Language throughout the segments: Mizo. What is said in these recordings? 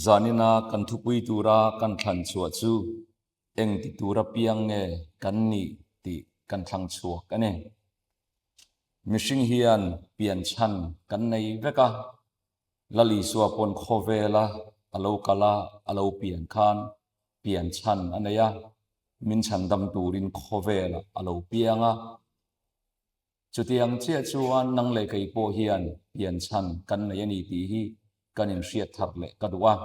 Zanina kan thupui tura kan thlan chhuah chu eng ti tura piang nge kan nih tih kan thlang chhuak a ni. Mihring hian pian chhan kan nei vek a, Lal Isua pawn khawvela a lo kal a, a lo pian khan pian chhan a nei a, min chhandam turin khawvelah a lo piang a. Chutiang chiah chuan nang leh kei pawh hian pian chhan kan nei a ni tih hi kan inhriat thar leh ka duh a.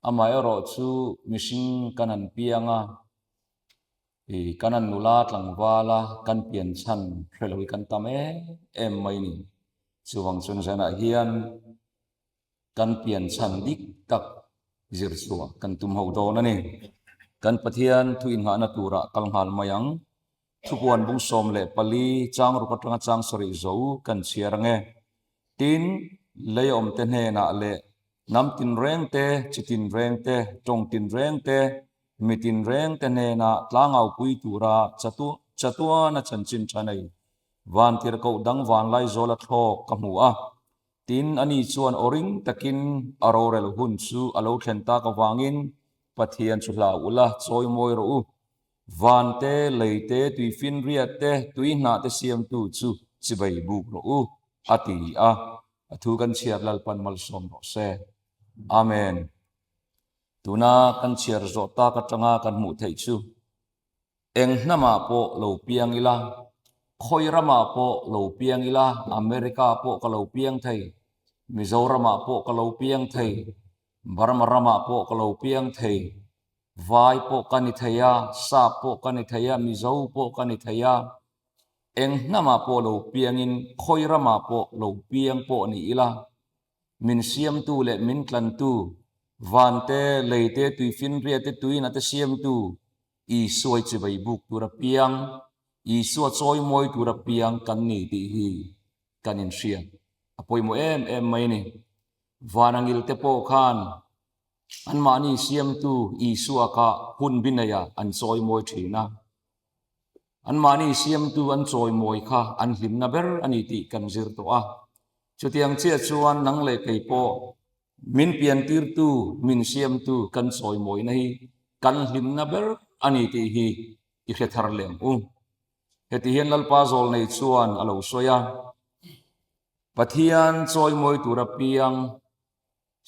Amaherawh chu mihring kan han piang a, i kan han nula tlangval a, kan pian chhan hre lo hi kan tam em em mai ni. Chuvang chuan zanah hian kan pian chhan dik tak zir chhuah kan tum ho dawn a ni. Kan Pathian thu inghahna turah kal nghal mai ang. Thupuan bung 14 chang ruk atanga chang sarih zo kan chhiar ang e. Tin, lei awmte hnenah leh hnam tinreng te, chi tinreng te, tawng tinreng te, mi tinreng te hnenah tlangaupui tura chatuana chanchin tha nei vantirhkoh dang vanlai zawla thlawk ka hmu a. Tin, ani chuan aw ring takin a rorel hun chu a lo thlen tak avangin Pathian chu hlau ula, chawi mawi rawh u. Van te, lei te, tuifinriat te, tui hnah te siamtu chu chibai buk rawh u, a ti a. A thu kan chhiar Lalpan malsawm rawh se. Amen. Tuna kan chhiar zawh tak atanga kan hmuh theih chu Eng hnamah pawh lo piang ila, khawi ramah pawh lo piang ila, America pawh ka lo piang thei, Mizoramah pawh ka lo piang thei, Burma ramah pawh ka lo piang thei, Vai pawh ka ni thei a, Sap pawh ka ni thei a, Mizo pawh ka ni thei a, eng hnamah pawh lo piangin khawi ramah pawh lo piang pawh ni ila, min siamtu leh min tlantu, van te, lei te, tuifinriat te, tuina te siamtu, Isua i chibai buk tur a piang, Isua chawimawi tur a piang kan ni tih hi kan inhriat a pawimawh em em mai a ni. Van angil te pawh khan anmahni siamtu Isua kha hun bi neiah an chawimawi thin a. Anmahni siamtu an chawimawi kha an hlimna ber a ni tih kan zir tawh a. Chutiang chiah chuan nang leh kei pawh Min piantirtu, min siamtu kan chawimawina hi kan hlimna ber a ni tih hi i hre thar leh ang u. Heti hian Lalpa Zawlnei chuan a lo sawi a, Pathian chawimawi tura piang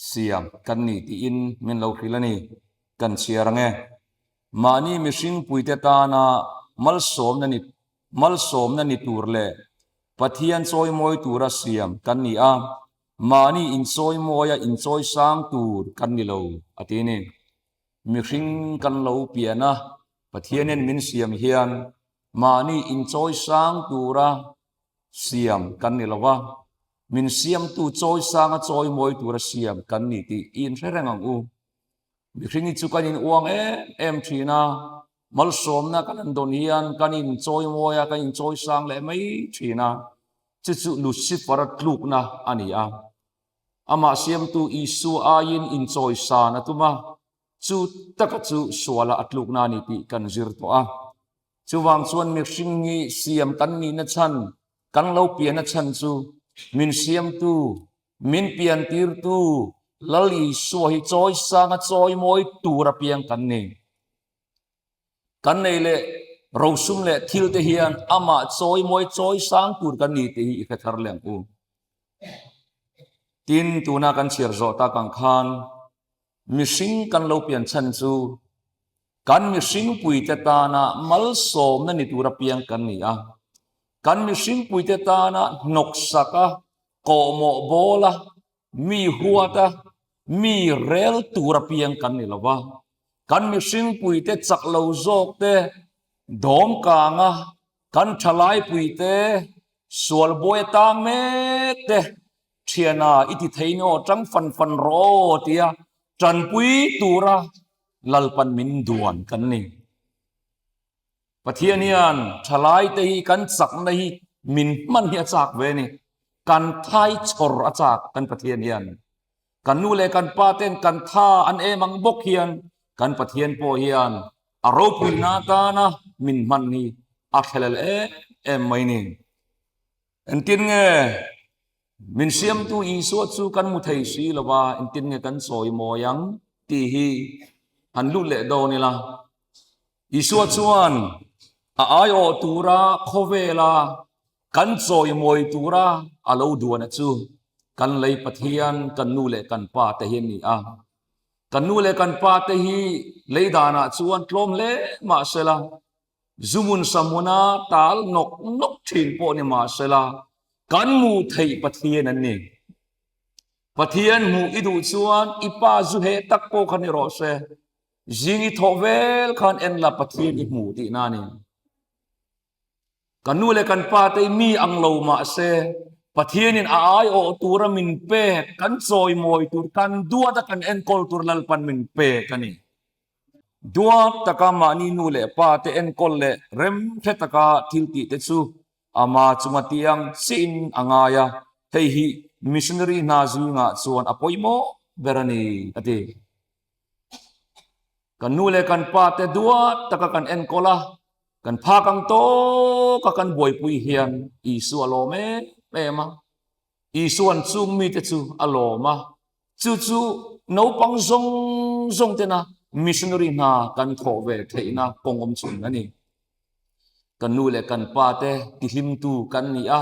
siam kan ni tiin min lo hrilh a ni. Kan chhiar ang e. Mahni mihring puite tana malsawmna ni malsawmna ni tur leh Pathian chawimawi tura siam kan ni a, Mahni inchawimawia inchawisang tur kan ni lo, a ti ni. Mihring kan lo pian a, Pathianin min siam hian mahni inchawisang tura siam kan ni lo va, min siamtu chawisanga chawimawi tura siam kan ni tih i inhre reng ang u. Mihring hi chu kan in uang em em thin a, malsawmna kan han dawn hian kan inchawimawi a, kan inchawisang leh mai thin a, chu chu Lucifer-a tlukna a ni a. Amah siamtu Isua aiin inchawisan a tum a, chu taka chu suala a tlukna a ni tih kan zir tawh a. Chuvang chuan mihring hi siam kan nihna chhan, kan lo pianna chhan chu min siamtu Min piantirtu Lal Isua hi chawisanga chawimawi tur apiang kan ni. Kan nei leh rosum leh thil te hian amah chawimawi chawisang tur kan ni tih hi i hre thar leh ang u. Tin, tuna kan chhiar zawh tak ang khan mihring kan lo pian chhan chu kan mihring puite tana malsawmna ni tur apiang kan ni a. Kan mihring puite tana hnawksak a Kawhmawh bawla mi huata mi rel tur apiang kan ni lo va, kan mihringpuite chak lo zawk te dawm kanga kan thalaipui te sual buai atang mek te thiana i ti thei ni aw tang fan fan rawh aw tia tanpui tura Lalpan min duan kan ni. Pathian hian thalaite hi kan chakna hi min hman hi a chak ve a ni. Kan thai chhawr a chak kan Pathian hian. Kan nu leh kan pa ten kan tha an em ang bawk hian kan Pathian pawh hian a ropuina atana min hman hi a thlelel em em mai ni. Engtin nge? Min siamtu Isua chu kan hmu thei si lo va, engtin nge kan sawi mawi ang tih hi han lut leh dawn ila. Isua chuan a aiawh tura khawvela kan chawimawi tura a lo duana chu kan lei Pathian, kan nu leh kan pa te hi an ni a. Kan nu leh kan pa te hi lei danah chuan tlawm hle mah sela, Zumun Samuna tal nawk nawk thin pawh ni mah sela, kan hmuh theih Pathian an ni. Pathian hmuh i duh chuan i pa zu heh tak pawh kha ni rawh se. Zing i thawh vel khan en la Pathian i hmuh tihna a ni. Kan nu leh kan pa te hi mi ang lo mah se Pathianin a aiawh tura min pek, kan chawimawi tur, kan duat a kan enkawl tur Lalpan min pek a ni. Duat taka mahni nu leh pa te enkawl leh remhre taka thil tih te chu ama chunga tiang chiin a ngai a, hei hi missionary hna zingah chuan a pawimawh ber a ni, a ti. Kan nu leh kan pa te duat taka kan enkawl a, kan phak ang tawka kan buaipui hian Isua a lawm em em a. Isua'n chung mite chu a lawm a, chu chu naupang zawng zawng tena missionary hna kan thawh ve theihna kawng awm chhun a ni. Kan nu leh kan pa te tihlimtu kan ni a,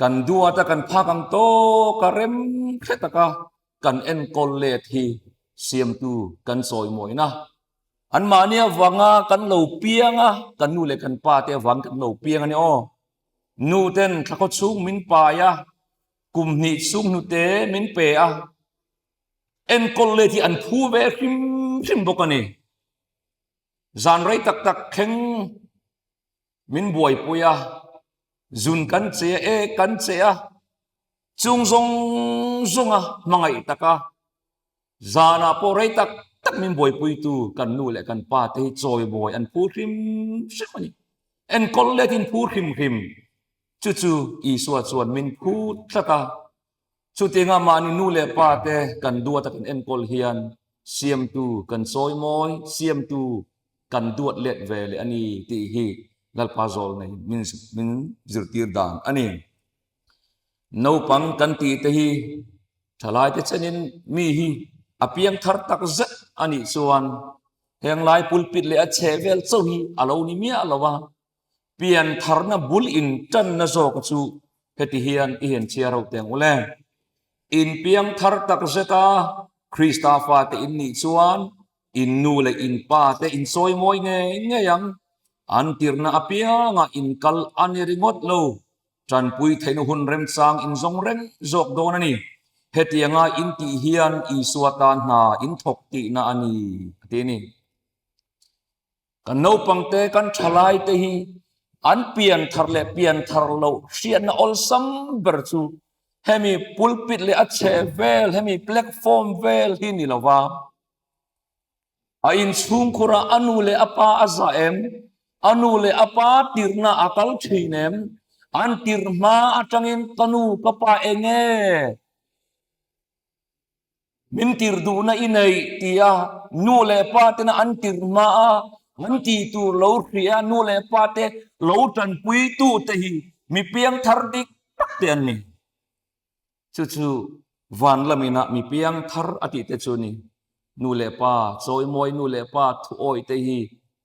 Kan duat a kan phak ang tawk a rem hre taka kan enkawl let hi siamtu kan chawimawina. Anmahni avanga kan lo piang a, kan nu leh kan pa te avang kan lo piang a ni aw. Nu ten thlakhaw chhung min pai a, kum hnih chhung hnute min pe a, enkawl let hi an phu ve hrim hrim bawk a ni. Zan rei tak tak thleng min buaipui a, zun kan che a, ek kan che a, chung zawng zawnga hmangaih taka zanah pawh rei tak tak min buaipuitu kan nu leh kan pa te hi chawimawi an phur hrim hrim a ni. Enkawl letin phur hrim hrim chu chu Isua chuan min phut tlat a. Chutianga mahni nu leh pa te kan duat a kan enkawl hian siamtu kan chawimawi, siamtu kan duat let ve leh a ni tih hi Lalpa zawl nei min min zirtir dan a ni. Naupang kan tih te hi thalai te chenin mi hi a piang thar tak zet a nih chuan heng lai pulpit leh a chheh vel chauh hi a lo ni miah lo a, Pian tharna bul in tanna zawk chu heti hian i hen chhiar ho teng ule. In piang thar tak zet a, Krista fate in nih chuan in nu leh in pa te in sawi mawi ngei ngei ang. An tirna apiangah in kal a ni ringawt lo. Tanpui theihna hun remchang in zawng reng zawk dawn a ni. Hetianga in tih hian Isua tan hna in thawk tihna a ni, a ti a ni. Kan naupangte, kan thalaite hi an pian thar leh pian thar loh hriatna awlsam ber chu hemi pulpit leh a chhe vel, hemi platform vel hi ni lova, a inchhungkhurah a nu leh a pa a zah em, a nu leh a pa tirhna a kal thin em, an tirh hma atangin ka nu ka pa eng nge? Min tirh duhna i neih tia nu leh pa tena an tirh hma a, an tih tur lo hria nu leh pa te lo tanpui tu te hi mi piang thar dik tak te an ni. Chu chu van lamina mi piang thar a tih te chu ni. Nu leh pa chawimawi nu leh pa thu awi te hi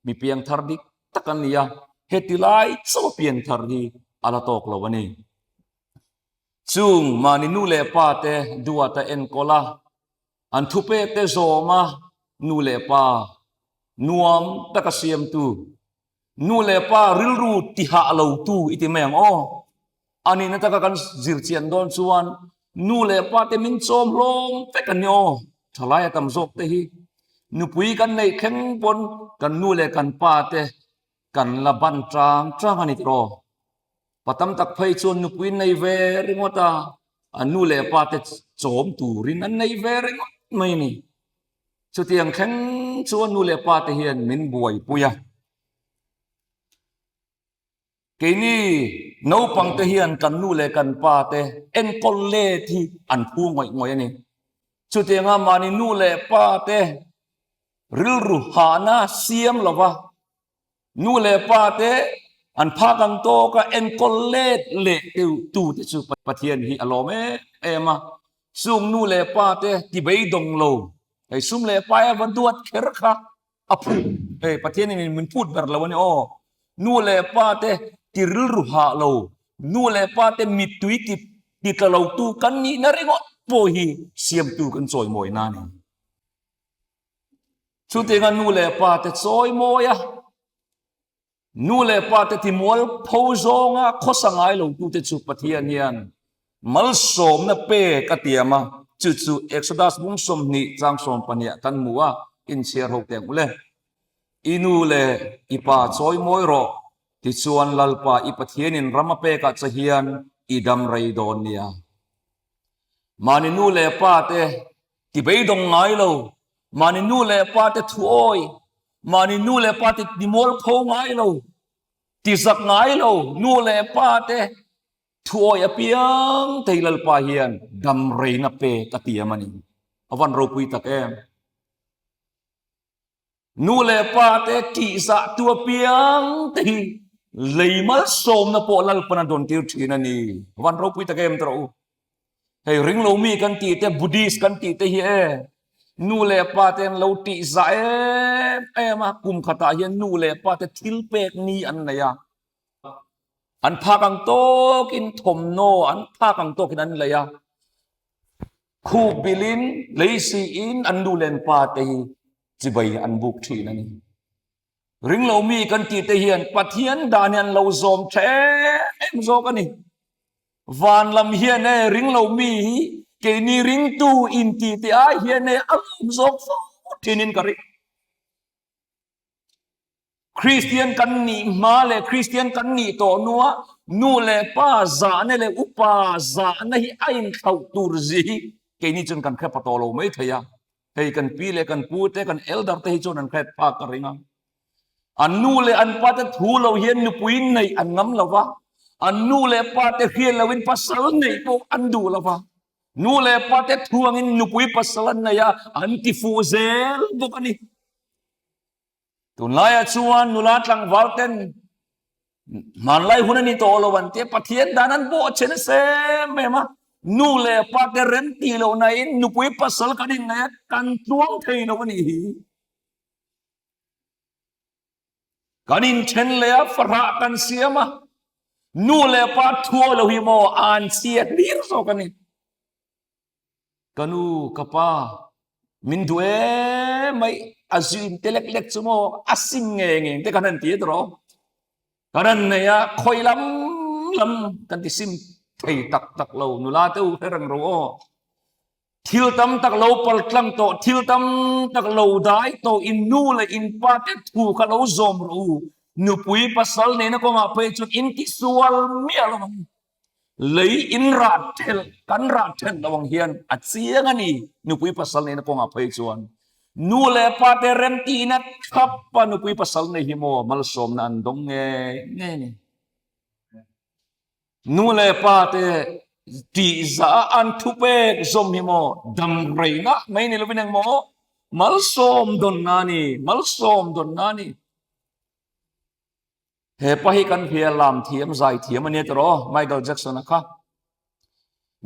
mi piang thar dik tak an ni a, heti lai chauh a pian thar hi a la tawk lo a ni. Chung mahni nu leh pa te duat a enkawl a, an thupek te zawm a nu leh pa nuam taka siamtu, nu leh pa rilru tihah lo tu i ti mai ang aw. A nihna taka kan zir chian dawn chuan nu leh pa te min chawm hlawm vek an ni aw. Thalai a tam zawk te hi nupui kan neih thleng pawn kan nu leh kan pa te kan la ban tang tang a ni tiraw. Pa tam tak phei chuan nupui nei ve ringawt a, a nu leh pa te chawm turin an nei ve ringawt mai a ni. Chutiang thleng chuan nu leh pa te hian min buaipui a. Keini naupang te hian kan nu leh kan pa te enkawl let hi an phu ngawih ngawih a ni. Chutianga mahni nu leh pa te rilru hahna siam lova nu leh pa te. An phak ang tawka enkawl let leh tu te chu Pathian hi a lawm em em a. Chung nu leh pa te ti beidawng lo, hei sum leh pai a va duat kher kha a phut. Hei Pathian in min phut ber lo a ni aw. Nu leh pa te ti rilru hah lo, nu leh pa te mittui ti ti tla lo tu kan nihna ringawt pawh hi siamtu kan chawimawi na a ni. Chutianga nu leh pa te chawimawi a, Nu leh pa te timual pho zawnga khawsa ngai lo tute chu Pathian hian malsawmna pek a tiam a, chu chu Exodus bung 20 chang 12 ah kan hmu a, inchhiar ho teh ang ule. I nu leh i pa chawi mawi rawh, tichuan Lalpa i Pathianin ram a pekah che hian i dam rei dawn nia. Mahni nu leh pa te ti beidawng ngai lo, mahni nu leh pa te thuawi, mahni nu leh pa te ti mualpho ngai lo, ti zak ngai lo, nu leh pa te thuawi apiang thei Lalpa hian dam reina pek a tiam a ni. A van ropui tak em! Nu leh pa te tihzah tu apiang te hi lei malsawmna pawh Lalpan a dawn tir thin a ni. Van ropui tak em tawh u. Hei ringlo mi kan tih te Buddhist kan tih te hi e nu leh pa te an lo tihzah em em a kum khatah hian nu leh pa te thil pek ni an nei a. An phak ang tawkin thawmhnaw an phak ang tawkin an lei a. Khup bilin lei siin an nu leh an pa te hi chibai an buk thin a ni. Ringlo mi kan tih te hian Pathian dan hi an lo zawm tha em em zawk a ni. Van lam hian e ringlo mi hi keini ringtu intih te ai hian e a lawm zawk fo thinin ka ring. Kristian kan nih hma leh Kristian kan nih tawh hnua nu leh pa zahna leh upa zahna hi a inthlauh tur zi hi keini chuan kan hre pha tawh lo mai thei a. Hei kan pi leh kan pu te kan elder te hi chuan an hret phak ka ring a. An nu leh an pa te thu lo hian nupui neih an ngam lo va, an nu leh pa te hriat loin pasal neih pawh an duh lo va. Nu leh pa te thu angin nupui pasal an nei a, an ti fuh zel bawk a ni. Tunlaiah chuan nula tlangval ten hmanlai hun a ni tawh lo an tia Pathian dan an bawh che nasa em em a. Nu leh pa te rem tih loh na in nupui pasal kan innei a kan tluang thei lo a nih hi. Kan inthen leh a fahrah kan siam a nu leh pa thuawi lo hi maw an chhia hlir zawk a ni. Ka nu, ka pa, min duh em mai, a zin te lek lek chu maw, a sim nge nge te kan han ti a tawh. Kan han nei a, khawi lam lam kan ti sim thei tak tak lo, nula te u hre reng ro aw. Thil tam tak lo pal tlang tawh, thil tam tak lo dai tawh, in nu leh in pa te thu kha lo zawm rawh u. Nupui pasal nena kawngah phei chuan in ti sual miah lo ang. Lei in rah thelh, kan rah thelh lo ang hian a chiang a ni, nupui pasal neihna kawngah phei chuan. Nu leh pa te remtihna thlap a nupui pasal nei hi maw malsawmna an dawng ngei ngei a ni. Nu leh pa te tihzah a an thupek zawm hi maw dam reina mai ni lovin engmaw malsawm dawnna a ni, malsawm dawnna a ni. He pa hi kan hria lam thiam zai thiam a nia tawh Michael Jackson a kha.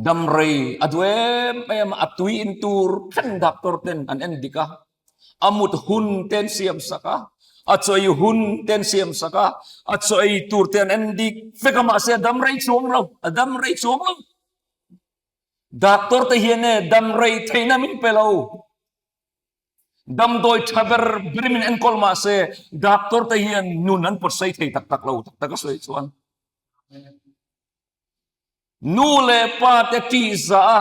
Dam rei a duh em em a tui in tur thleng doctor ten an en dik a. A mut hun te an siam sak a, a chaw ei hun te an siam sak a, a chaw ei tur te an en dik vek a mahse a dam rei chuang lo, a dam rei chuang lo. Doctor te hian e dam rei theihna min pe lo. Damdawi tha ber ber min enkawl mah se doctor te hian nun an pawt sei thei tak tak lo tak tak a sawi chuan. Nu leh pa te tih zah a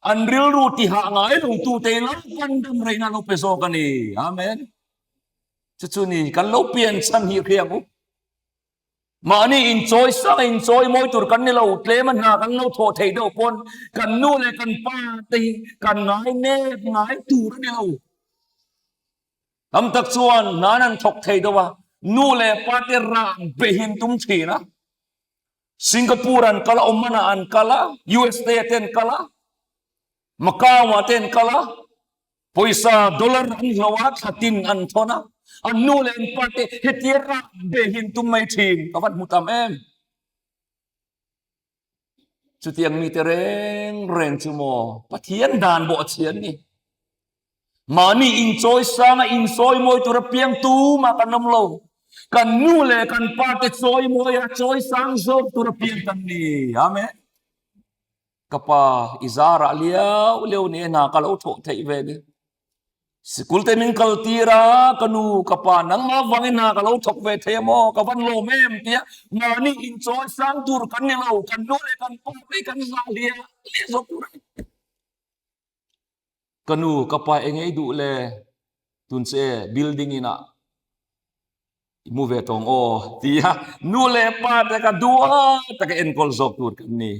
an rilru ti hah ngai lo tu te lo pan dam reina lo pe zawk a ni. Amen. Chu chu ni kan lo pian chhan hi hriang u. Mahni inchawi sang a inchawi mawi tur kan ni lo, tlem a hna kan lo thawh theih deuh pawn kan nu leh kan pa te hi kan ngai nep ngai tur a ni lo. Tam tak chuan hna an thawk thei deuh a, nu leh pa te rah behin tum thin a. Singapore an kal a, Oman ah an kal a, USA te an kal a, Macau ah te an kal a, pawisa dollar an hlo a, thla tin an thawn a. An nu leh an pa te hetia rah be hi an tum mai thin. Ka van hmu tam em. Chutiang mite reng reng chu maw Pathian dan bawh a chhia an ni. Mahni inchawi sanga insawi mawi tura piang tumah kan awm lo. Kan nu leh kan pa te chawi mawi a chawi sang zawk tura piang kan ni. Amen. Ka pa i zarah liau liau ni hna ka lo thawh theih ve ni. Sikul te min kal tir a, ka nu ka pa nangmah avangin hna ka lo thawk ve thei a maw, ka van lawm em tia mahni inchawi sang tur kan ni lo, kan nu leh kan pa te kan zah hliah hliah zawk tur a ni. Ka nu ka pa eng ei duh le tun che building inah i mu ve tawng aw tia nu leh pa te ka duh a taka enkawl zawk tur kan ni.